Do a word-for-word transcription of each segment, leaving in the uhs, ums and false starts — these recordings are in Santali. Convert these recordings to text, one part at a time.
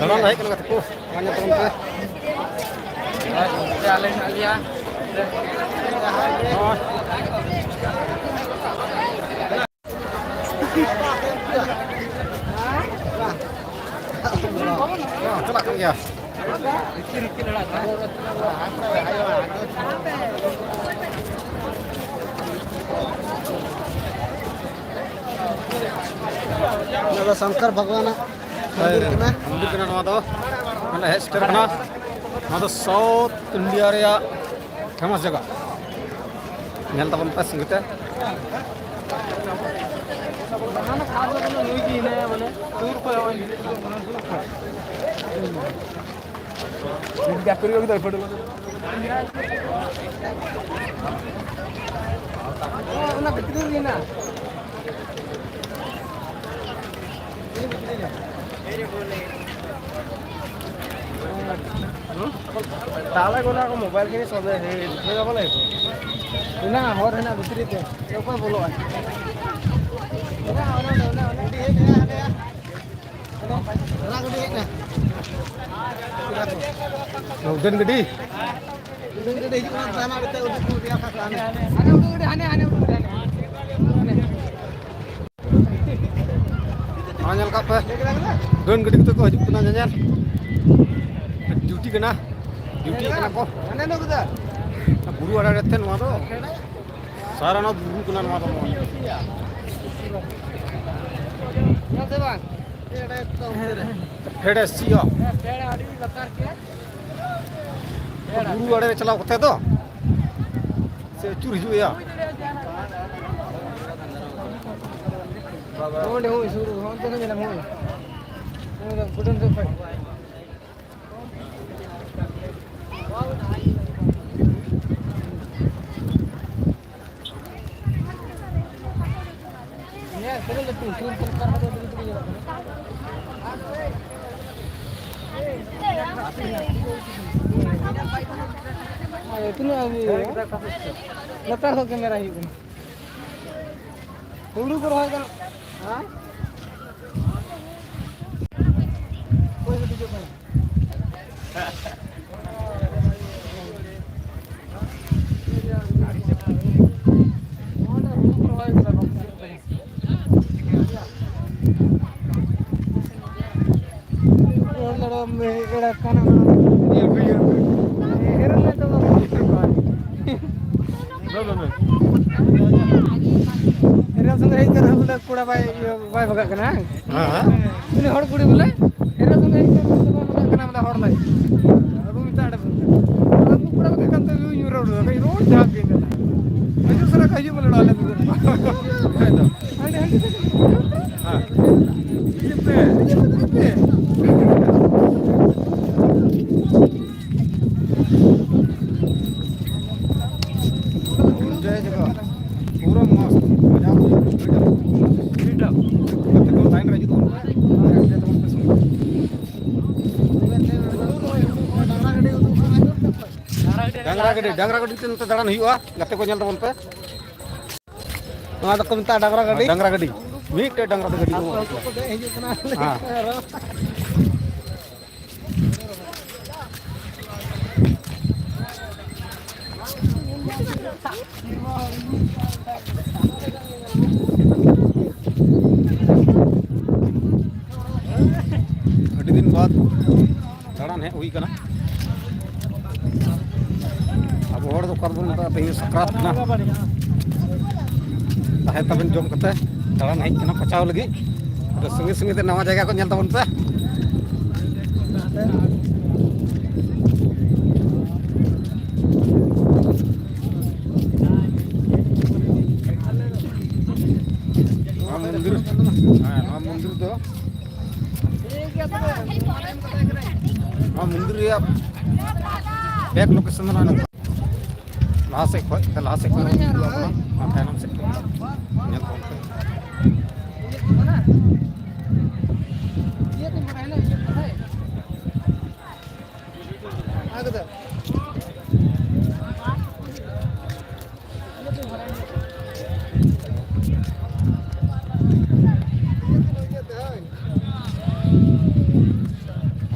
ᱫᱟᱬᱟᱱ ᱦᱮᱡ ᱠᱟᱱᱟ ᱜᱟᱛᱮ ᱠᱚ᱾ ᱢᱟ ᱧᱮᱞ ᱛᱟᱵᱚᱱ ᱯᱮ᱾ ᱟᱞᱮ ᱦᱮᱱᱟᱜ ᱞᱮᱭᱟ᱾ ᱪᱟᱞᱟᱜ ᱠᱟᱱ ᱜᱮᱭᱟ᱾ ᱱᱚᱣᱟ ᱫᱚ ᱥᱚᱝᱠᱚᱨ ᱵᱷᱟᱜᱽᱣᱟᱱᱟᱜ ᱢᱚᱱᱫᱤᱨ ᱠᱟᱱᱟ᱾ ᱢᱚᱱᱫᱤᱨ ᱠᱟᱱᱟ ᱱᱚᱣᱟ ᱫᱚ᱾ ᱱᱚᱰᱮ ᱦᱮᱡ ᱥᱮᱴᱮᱨ ᱠᱟᱱᱟ᱾ ᱱᱚᱣᱟ ᱫᱚ ᱥᱟᱣᱩᱛᱷ ᱤᱱᱰᱤᱭᱟ ᱨᱮᱭᱟᱜ ᱯᱷᱮᱢᱟᱥ ᱡᱟᱭᱜᱟ᱾ ᱧᱮᱞ ᱛᱟᱵᱚᱱ ᱯᱮ ᱥᱟᱸᱜᱮ ᱛᱮ᱾ ᱚᱱᱟ ᱵᱷᱤᱛᱨᱤ ᱨᱮ ᱢᱮᱱᱟᱜᱼᱟ᱾ ᱛᱟᱦᱞᱮ ᱚᱱᱟ ᱠᱚ ᱢᱳᱵᱟᱭᱤᱞ ᱜᱮ ᱥᱚᱵᱮ ᱦᱮᱡ ᱦᱩᱭᱩᱜᱼᱟ ᱵᱚᱞᱮ᱾ ᱚᱱᱟ ᱦᱚᱨ ᱦᱮᱱᱟᱜ ᱵᱷᱤᱛᱨᱤ ᱛᱮ, ᱚᱠᱚᱭ ᱵᱚᱞᱚᱜᱼᱟ? ᱚᱱᱟ, ᱚᱱᱟ, ᱚᱱᱟ, ᱚᱱᱟ᱾ ᱚᱱᱟ ᱜᱟᱹᱰᱤ ᱦᱮᱡ ᱮᱱᱟ᱾ ᱩᱰᱟᱹᱱ ᱜᱟᱹᱰᱤ᱾ ᱩᱰᱟᱹᱱ ᱜᱟᱹᱰᱤ ᱦᱤᱡᱩᱜ ᱠᱟᱱᱟ, ᱛᱟᱭᱢᱟ ᱠᱟᱛᱮ ᱩᱰᱩᱠ ᱠᱚ ᱤᱫᱤᱭᱟ ᱠᱷᱟᱡ ᱦᱟᱱᱮ᱾ ᱦᱟᱱᱮ ᱩᱰᱟᱹᱱ ᱜᱟᱹᱰᱤ, ᱦᱟᱱᱮ, ᱦᱟᱱᱮ ᱩᱰᱟᱹᱱ ᱜᱟᱹᱰᱤ, ᱦᱟᱱᱮ᱾ ᱱᱚᱣᱟ ᱧᱮᱞ ᱠᱟᱜ ᱯᱮ, ᱩᱰᱟᱹᱱ ᱜᱟᱹᱰᱤ ᱠᱚᱛᱮ ᱠᱚ ᱦᱤᱡᱩᱜ ᱠᱟᱱᱟ ᱧᱮᱧᱮᱞ᱾ ᱰᱤᱭᱩᱴᱤ ᱠᱟᱱᱟ, ᱰᱤᱭᱩᱴᱤ ᱠᱟᱱᱟ ᱠᱚ᱾ ᱦᱟᱱᱮ ᱱᱩᱠᱩ ᱫᱚ᱾ ᱵᱩᱨᱩ ᱟᱲᱮ ᱨᱮ ᱛᱮ ᱱᱚᱣᱟ ᱫᱚ᱾ ᱥᱟᱨᱟᱱᱟᱛᱷ ᱵᱩᱨᱩ ᱠᱟᱱᱟ ᱱᱚᱣᱟ ᱫᱚ᱾ ᱧᱮᱞ ᱥᱮ ᱵᱟᱝ? ᱯᱷᱮᱰ ᱮᱥ ᱥᱤ ᱚ᱾ ᱯᱷᱮᱰ ᱟᱹᱰᱤ ᱞᱟᱛᱟᱨ ᱜᱮᱭᱟ᱾ ᱵᱩᱨᱩ ᱟᱲᱮ ᱨᱮ ᱪᱟᱞᱟᱣ ᱠᱟᱛᱮ ᱫᱚ ᱥᱮ ᱟᱹᱪᱩᱨ ᱦᱤᱡᱩᱜ ᱦᱩᱭᱩᱜᱼᱟ᱾ ᱚᱸᱰᱮ ᱦᱚᱸ ᱥᱩᱨ, ᱦᱚᱸ ᱚᱱᱛᱮ ᱠᱷᱚᱱ ᱧᱮᱞᱟᱢ, ᱦᱚᱸ᱾ ᱚᱸᱰᱮ ᱠᱩᱰᱟᱹᱢ ᱥᱮᱫ ᱠᱷᱚᱱ᱾ ᱛᱤᱱᱟᱹᱜ ᱞᱟᱛᱟᱨ ᱠᱷᱚᱱ ᱠᱮᱢᱮᱨᱟ ᱦᱩᱭᱩᱜ ᱠᱟᱱᱟ᱾ ᱦᱩᱲᱩ ᱠᱚ ᱨᱚᱦᱚᱭ ᱜᱟᱱᱚᱜ, ᱦᱮᱸ? ᱚᱠᱚᱭ ᱠᱚ ᱫᱮᱡᱚᱜ ᱠᱟᱱᱟ? ᱮᱨᱟ ᱥᱚᱸᱜᱮ ᱦᱮᱡ ᱠᱟᱱᱟ ᱵᱚᱞᱮ, ᱠᱚᱲᱟ ᱵᱟᱭ, ᱤᱭᱟᱹ, ᱵᱟᱭ ᱵᱷᱟᱜᱟᱜ ᱠᱟᱱᱟ, ᱦᱟᱝ? ᱦᱮᱸ, ᱦᱮᱸ᱾ ᱩᱱᱤ ᱦᱚᱲ ᱠᱩᱲᱤ ᱵᱚᱞᱮ, ᱮᱨᱟ ᱥᱚᱸᱜᱮ ᱦᱮᱡ ᱠᱟᱱᱟ ᱵᱚᱞᱮ, ᱵᱟᱭ ᱵᱷᱟᱜᱟᱜ ᱠᱟᱱᱟ ᱵᱚᱞᱮ, ᱦᱚᱲ ᱞᱟᱹᱭ᱾ ᱟᱵᱚ ᱢᱮᱛᱟᱜ ᱟᱵᱚ ᱠᱚᱲᱟ ᱠᱚ ᱠᱟᱱ ᱛᱮ ᱨᱚᱲ ᱨᱚᱲ ᱡᱟᱦᱟᱸ ᱜᱮ ᱢᱮᱱᱟᱜᱼᱟ᱾ ᱦᱤᱡᱩᱜ ᱥᱮᱱᱚᱜ ᱠᱚ ᱦᱤᱡᱩᱜ ᱵᱚᱞᱮ, ᱟᱞᱮ ᱫᱚ᱾ ᱦᱮᱸ ᱛᱚ᱾ ᱦᱟᱸᱰᱮ, ᱦᱟᱸᱰᱮ᱾ ᱦᱮᱸ᱾ ᱦᱤᱡᱩᱜ ᱯᱮ, ᱦᱤᱡᱩᱜ ᱯᱮ᱾ Enjoy ᱡᱟᱭᱜᱟ᱾ ᱯᱩᱨᱟᱹ ᱢᱚᱥᱛ᱾ ᱢᱚᱡᱟ ᱵᱩᱡᱷᱟᱹᱜᱼᱟ᱾ ᱯᱷᱨᱤᱰᱚᱢ᱾ ᱜᱟᱛᱮ ᱠᱚ ᱞᱟᱭᱤᱱ ᱨᱮ ᱦᱤᱡᱩᱜ ᱛᱟᱵᱚᱱ ᱯᱮ᱾ ᱟᱨ enjoy ᱛᱟᱵᱚᱱ ᱯᱮ ᱥᱚᱸᱜᱮ᱾ ᱰᱟᱝᱨᱟ ᱜᱟᱹᱰᱤ, ᱰᱟᱝᱨᱟ ᱜᱟᱹᱰᱤ ᱛᱮ ᱱᱚᱛᱮ ᱫᱟᱬᱟᱱ ᱦᱩᱭᱩᱜᱼᱟ᱾ ᱜᱟᱛᱮ ᱠᱚ ᱧᱮᱞ ᱛᱟᱵᱚᱱ ᱯᱮ᱾ ᱱᱚᱣᱟ ᱫᱚᱠᱚ ᱢᱮᱛᱟᱜᱼᱟ ᱰᱟᱝᱨᱟ ᱜᱟᱹᱰᱤ᱾ ᱰᱟᱝᱨᱟ ᱜᱟᱹᱰᱤ᱾ ᱢᱤᱫᱴᱮᱡ ᱰᱟᱝᱨᱟ ᱛᱮ ᱜᱟᱹᱰᱤ ᱠᱚ ᱫᱮᱡ ᱦᱤᱡᱩᱜ ᱠᱟᱱᱟ᱾ ᱦᱮᱸ᱾ ᱟᱹᱰᱤ ᱫᱤᱱ ᱵᱟᱫ ᱫᱟᱬᱟᱱ ᱦᱮᱡ ᱦᱩᱭ ᱠᱟᱱᱟ᱾ ᱟᱵᱚ ᱦᱚᱲ ᱫᱚ ᱚᱠᱟ ᱨᱮᱵᱚᱱ ᱢᱮᱛᱟᱜᱼᱟ, ᱛᱮᱦᱮᱧ ᱥᱟᱠᱨᱟᱛ ᱠᱟᱱᱟ᱾ ᱛᱟᱦᱮᱸ ᱛᱟᱵᱮᱱ ᱡᱚᱢ ᱠᱟᱛᱮ ᱫᱟᱬᱟᱱ ᱦᱮᱡ ᱠᱟᱱᱟ ᱯᱟᱪᱟᱣ ᱞᱟᱹᱜᱤᱫ᱾ ᱟᱫᱚ ᱥᱟᱺᱜᱤᱧ ᱥᱟᱺᱜᱤᱧ ᱛᱮ ᱱᱟᱣᱟ ᱡᱟᱭᱜᱟ ᱠᱚ ᱧᱮᱞ ᱛᱟᱵᱚᱱ ᱯᱮ᱾ ᱱᱚᱣᱟ ᱢᱚᱱᱫᱤᱨ, ᱦᱮᱸ, ᱱᱚᱣᱟ ᱢᱚᱱᱫᱤᱨ ᱫᱚ ᱱᱚᱣᱟ ᱢᱚᱱᱫᱤᱨ ᱨᱮᱭᱟᱜ back location ᱫᱚ ᱱᱚᱜᱼᱚᱭ ᱱᱚᱝᱠᱟ᱾ ᱞᱟᱦᱟ ᱥᱮᱫ ᱠᱷᱚᱡ, ᱞᱟᱦᱟ ᱥᱮᱫ ᱠᱷᱚᱡ ᱵᱚᱱ ᱩᱫᱩᱜ ᱟᱵᱚᱱᱟ, ᱟᱨ ᱛᱟᱭᱱᱚᱢ ᱥᱮᱫ ᱠᱷᱚᱡ ᱧᱮᱞ ᱛᱟᱵᱚᱱ ᱯᱮ᱾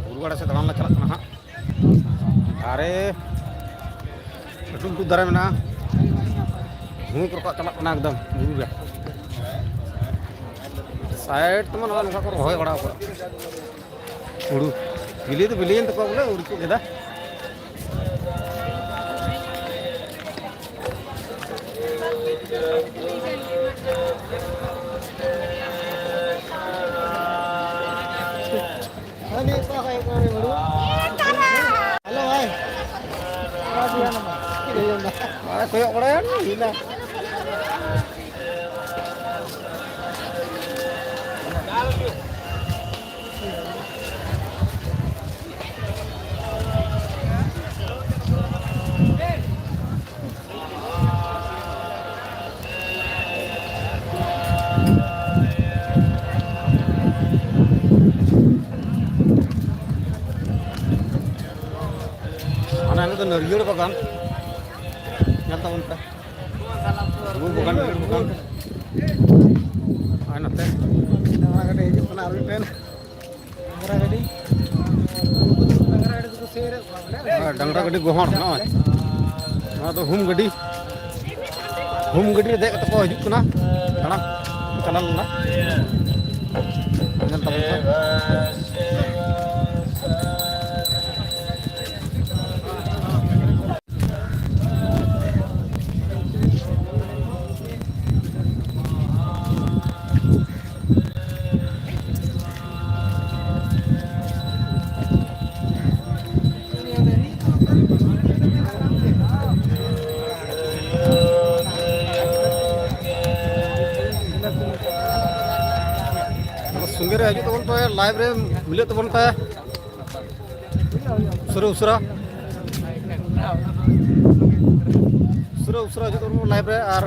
ᱵᱩᱨᱩ ᱜᱟᱰᱟ ᱥᱮᱫ ᱫᱟᱬᱟᱱ ᱞᱮ ᱪᱟᱞᱟᱜ ᱠᱟᱱᱟ ᱦᱟᱸᱜ᱾ ᱟᱨᱮ, ᱞᱟᱹᱴᱩ ᱞᱟᱹᱴᱩ ᱫᱟᱨᱮ ᱢᱮᱱᱟᱜᱼᱟ᱾ ᱫᱷᱩᱸᱠ ᱨᱟᱠᱟᱵ ᱪᱟᱞᱟᱜ ᱠᱟᱱᱟ ᱮᱠᱫᱚᱢ ᱵᱩᱨᱩ ᱨᱮ᱾ ᱥᱟᱭᱤᱰ ᱛᱮᱢᱟ ᱱᱚᱜᱼᱚ ᱱᱚᱝᱠᱟ ᱠᱚ ᱨᱚᱦᱚᱭ ᱵᱟᱲᱟ ᱟᱠᱟᱫᱟ᱾ ᱦᱩᱲᱩ ᱵᱤᱞᱤ ᱫᱚ ᱵᱤᱞᱤᱭᱮᱱ ᱛᱟᱠᱚᱣᱟ ᱵᱚᱞᱮ, ᱦᱩᱲᱩ ᱠᱚ ᱜᱮᱫᱟ᱾ ᱦᱮᱞᱳ ᱵᱷᱟᱭ᱾ ᱟᱨ ᱠᱚᱭᱚᱜ ᱵᱟᱲᱟᱭᱟ ᱦᱩᱭᱱᱟ᱾ ᱦᱟᱱᱟ ᱦᱤᱞᱳᱜ ᱫᱚ ᱱᱟᱹᱨᱭᱟᱹᱲ ᱵᱟᱜᱟᱱ ᱧᱮᱞ ᱛᱟᱵᱚᱱ ᱯᱮ᱾ ᱩᱞ ᱵᱟᱜᱟᱱ, ᱩᱞ ᱵᱟᱜᱟᱱ᱾ ᱟᱨ ᱱᱚᱛᱮ ᱰᱟᱝᱨᱟ ᱜᱟᱹᱰᱤ ᱦᱤᱡᱩᱜ ᱠᱟᱱᱟ ᱟᱨ ᱢᱤᱫᱴᱮᱱ᱾ ᱰᱟᱝᱨᱟ ᱜᱟᱹᱰᱤ᱾ ᱰᱟᱝᱨᱟ ᱜᱟᱹᱰᱤ ᱜᱚᱦᱚᱲ ᱱᱚᱜᱼᱚᱭ᱾ ᱱᱚᱣᱟ ᱫᱚ ᱦᱩᱢ ᱜᱟᱹᱰᱤ᱾ ᱦᱩᱢ ᱜᱟᱹᱰᱤ ᱨᱮ ᱫᱮᱡ ᱠᱟᱛᱮ ᱠᱚ ᱦᱤᱡᱩᱜ ᱠᱟᱱᱟ ᱫᱟᱬᱟᱱ᱾ ᱪᱟᱞᱟᱣ ᱞᱮᱱᱟ᱾ ᱧᱮᱞ ᱛᱟᱵᱚᱱ ᱯᱮ᱾ ᱥᱚᱸᱜᱮ ᱨᱮ ᱦᱤᱡᱩᱜ ᱛᱟᱵᱚᱱ ᱯᱮ, ᱞᱟᱭᱤᱵᱷ ᱨᱮ ᱢᱤᱞᱟᱹᱜ ᱛᱟᱵᱚᱱ ᱯᱮ᱾ ᱩᱥᱟᱹᱨᱟ, ᱩᱥᱟᱹᱨᱟ᱾ ᱩᱥᱟᱹᱨᱟ, ᱩᱥᱟᱹᱨᱟ ᱦᱤᱡᱩᱜ ᱛᱟᱵᱚᱱ ᱯᱮ ᱞᱟᱭᱤᱵᱷ ᱨᱮ, ᱟᱨ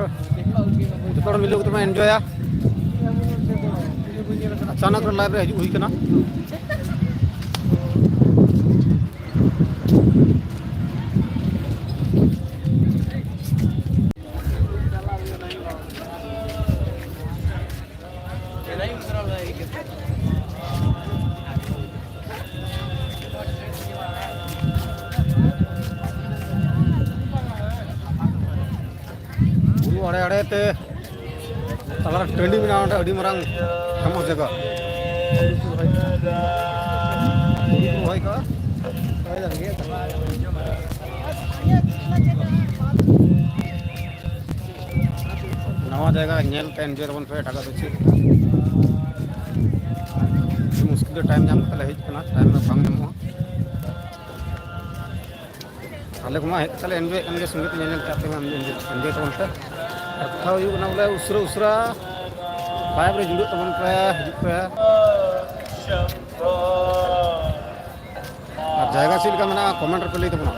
ᱡᱚᱛᱚ ᱦᱚᱲ ᱢᱤᱞᱟᱹᱣ ᱠᱟᱛᱮ ᱵᱚᱱ ᱮᱱᱡᱚᱭᱟ᱾ ᱟᱪᱟᱱᱚᱠ ᱨᱮ ᱞᱟᱭᱤᱵᱷ ᱨᱮ ᱦᱤᱡᱩᱜ ᱦᱩᱭ ᱠᱟᱱᱟ᱾ ᱵᱩᱨᱩ ᱟᱲᱮ ᱟᱲᱮ ᱛᱮ ᱛᱟᱞᱟᱨᱮ ᱴᱟᱺᱰᱤ ᱢᱮᱱᱟᱜᱼᱟ, ᱚᱸᱰᱮ ᱟᱹᱰᱤ ᱢᱟᱨᱟᱝ ᱯᱷᱮᱢᱟᱥ ᱡᱟᱭᱜᱟ᱾ ᱦᱩᱲᱩ ᱠᱚ ᱨᱚᱦᱚᱭ ᱠᱟᱜᱼᱟ᱾ ᱱᱟᱣᱟ ᱡᱟᱭᱜᱟ ᱧᱮᱞ ᱛᱮ ᱮᱱᱡᱚᱭ ᱛᱟᱵᱚᱱ ᱯᱮ, ᱮᱴᱟᱜᱟᱜ ᱫᱚ ᱪᱮᱫ? ᱟᱹᱰᱤ ᱢᱩᱥᱠᱤᱞ ᱛᱮ ᱴᱟᱭᱤᱢ ᱧᱟᱢ ᱠᱟᱛᱮ ᱞᱮ ᱦᱮᱡ ᱠᱟᱱᱟ, ᱴᱟᱭᱤᱢ ᱨᱮ ᱵᱟᱝ ᱧᱟᱢᱚᱜᱼᱟ᱾ ᱟᱞᱮ ᱠᱚᱢᱟ ᱦᱮᱡ ᱠᱟᱛᱮ ᱞᱮ ᱮᱱᱡᱚᱭᱮᱫ ᱠᱟᱱ ᱜᱮᱭᱟ, ᱥᱚᱸᱜᱮ ᱛᱮ ᱧᱮᱞ ᱧᱮᱞ ᱛᱮ ᱟᱯᱮ ᱦᱚᱸ ᱮᱱᱡᱚᱭ, ᱮᱱᱡᱚᱭ ᱛᱟᱵᱚᱱ ᱯᱮ᱾ ᱟᱨ ᱠᱟᱛᱷᱟ ᱦᱩᱭᱩᱜ ᱠᱟᱱᱟ ᱵᱚᱞᱮ ᱩᱥᱟᱹᱨᱟ ᱩᱥᱟᱹᱨᱟ ᱞᱟᱭᱤᱵᱷ ᱨᱮ ᱡᱩᱲᱟᱹᱜ ᱛᱟᱵᱚᱱ ᱯᱮ, ᱦᱤᱡᱩᱜ ᱯᱮ᱾ ᱟᱨ ᱡᱟᱭᱜᱟ ᱪᱮᱫ ᱞᱮᱠᱟ ᱢᱮᱱᱟᱜᱼᱟ, ᱠᱚᱢᱮᱱᱴ ᱨᱮᱯᱮ ᱞᱟᱹᱭ ᱛᱟᱵᱚᱱᱟ᱾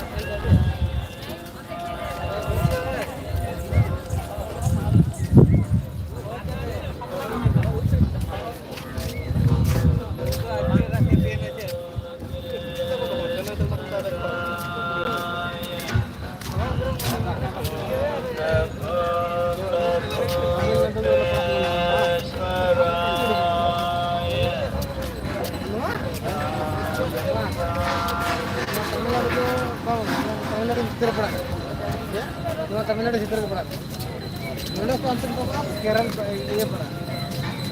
ᱛᱟᱢᱤᱞᱱᱟᱲᱩ ᱵᱷᱤᱛᱤᱨ ᱨᱮ ᱯᱟᱲᱟᱜ ᱠᱟᱱᱟ᱾ ᱱᱚᱣᱟ ᱛᱟᱢᱤᱞᱱᱟᱲᱩ ᱵᱷᱤᱛᱤᱨ ᱨᱮ ᱯᱟᱲᱟᱜ ᱠᱟᱱᱟ᱾ ᱱᱚᱰᱮ ᱠᱚ ᱚᱱᱛᱮ ᱠᱚ ᱯᱟᱲᱟᱜ, ᱠᱮᱨᱟᱞ, ᱤᱭᱟᱹ ᱯᱟᱲᱟᱜ,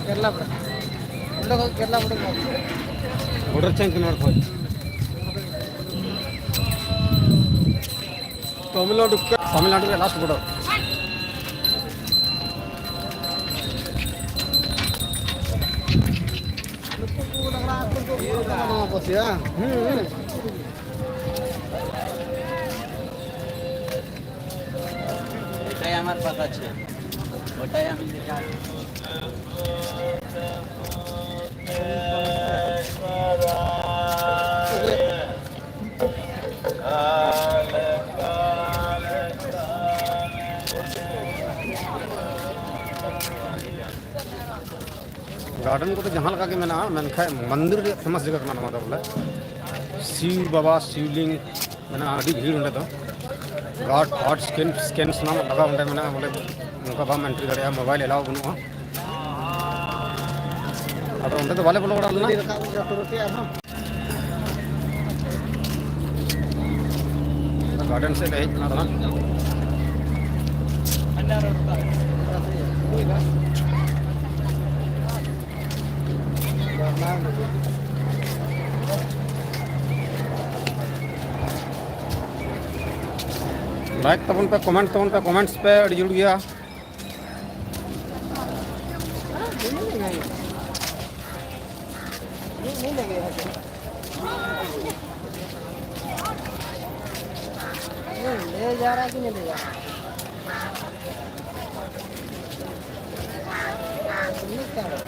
ᱠᱮᱨᱟᱞᱟ ᱯᱟᱲᱟᱜ᱾ ᱱᱚᱰᱮ ᱠᱷᱚᱱ ᱠᱮᱨᱟᱞᱟ border ᱠᱚ᱾ Border change ᱠᱟᱱᱟ ᱱᱚᱰᱮ ᱠᱷᱚᱱ᱾ ᱛᱟᱢᱤᱞᱱᱟᱲᱩ, ᱛᱟᱢᱤᱞᱱᱟᱲᱩ ᱨᱮᱭᱟᱜ last border᱾ ᱱᱚᱣᱟ ᱯᱟᱥᱮ, ᱦᱮᱸ? ᱦᱩᱸ, ᱦᱩᱸ᱾ এটাই আমার কথা ছিল, ওটাই আমি যেটা। ᱜᱟᱨᱰᱮᱱ ᱠᱚᱫᱚ ᱡᱟᱦᱟᱸ ᱞᱮᱠᱟ ᱜᱮ ᱢᱮᱱᱟᱜᱼᱟ, ᱢᱮᱱᱠᱷᱟᱱ ᱢᱚᱱᱫᱤᱨ ᱨᱮᱭᱟᱜ famous ᱡᱟᱭᱜᱟ ᱠᱟᱱᱟ ᱱᱚᱣᱟ ᱫᱚ ᱵᱚᱞᱮ᱾ ᱥᱤᱵ ᱵᱟᱵᱟ ᱥᱤᱵᱞᱤᱝ ᱢᱮᱱᱟᱜᱼᱟ, ᱟᱹᱰᱤ ᱵᱷᱤᱲ ᱚᱸᱰᱮ ᱫᱚ᱾ ᱜᱟᱨᱰ ᱯᱷᱟᱨᱰ ᱥᱠᱮᱱ, ᱥᱠᱮᱱ ᱥᱟᱱᱟᱢᱟᱜ ᱞᱟᱜᱟᱣ ᱚᱸᱰᱮ ᱢᱮᱱᱟᱜᱼᱟ ᱵᱚᱞᱮ, ᱚᱱᱠᱟ ᱵᱟᱢ ᱮᱱᱴᱨᱤ ᱫᱟᱲᱮᱭᱟᱜᱼᱟ, ᱢᱳᱵᱟᱭᱤᱞ ᱮᱞᱟᱣ ᱵᱟᱹᱱᱩᱜᱼᱟ᱾ ᱟᱫᱚ ᱚᱸᱰᱮ ᱫᱚ ᱵᱟᱞᱮ ᱵᱚᱞᱚ ᱵᱟᱲᱟ ᱞᱮᱱᱟ᱾ ᱜᱟᱨᱰᱮᱱ ᱥᱮᱫ ᱞᱮ ᱦᱮᱡ ᱮᱱᱟ ᱟᱫᱚ ᱦᱟᱸᱜ᱾ ᱞᱟᱭᱤᱠ ᱛᱟᱵᱚᱱ ᱯᱮ, ᱠᱚᱢᱮᱱᱴ ᱛᱟᱵᱚᱱ ᱯᱮ, ᱠᱚᱢᱮᱱᱴᱥ ᱯᱮ ᱟᱹᱰᱤ ᱡᱳᱨ ᱜᱮᱭᱟ᱾ नहीं, नहीं लगेगा। नहीं, ले जा रहा है कि नहीं ले जा रहा? नहीं, क्या है?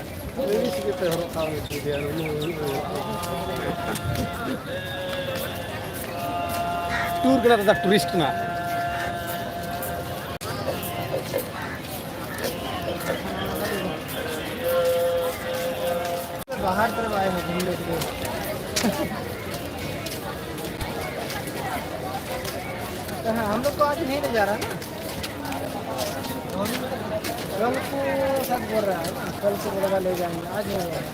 ᱴᱩᱨ ᱠᱟᱱᱟ ᱫᱟᱫᱟ, ᱴᱩᱨᱤᱥᱴ ᱠᱟᱱᱟ᱾ बाहर तरफ आए हैं घूमने के लिए। तो हाँ, हम लोग को आज नहीं ले जा रहा ना। कल को सब बोल रहा है ना, कल को बोलेगा ले जाएंगे, आज नहीं ले जा रहा।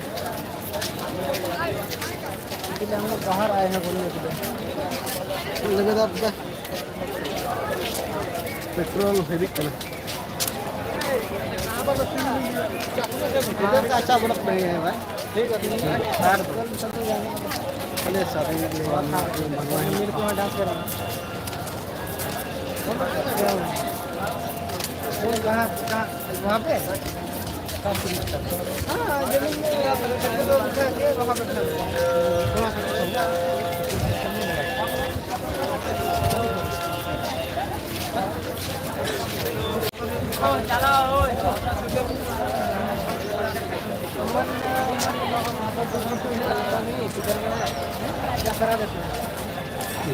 इसीलिए हम लोग बाहर आए हैं घूमने के लिए। लगे तो आपका पेट्रोल हेवी कलर। इधर का अच्छा प्रोडक्ट नहीं है भाई। ठीक है, ठीक है। अरे, शादी के लिए मंगवा है। मिलके वहाँ डांस करेंगे। कहाँ, कहाँ? वहाँ पे? हाँ, जमीन में आप लोग उठा के वहाँ पे खड़ा हो। वहाँ पे खड़ा हो।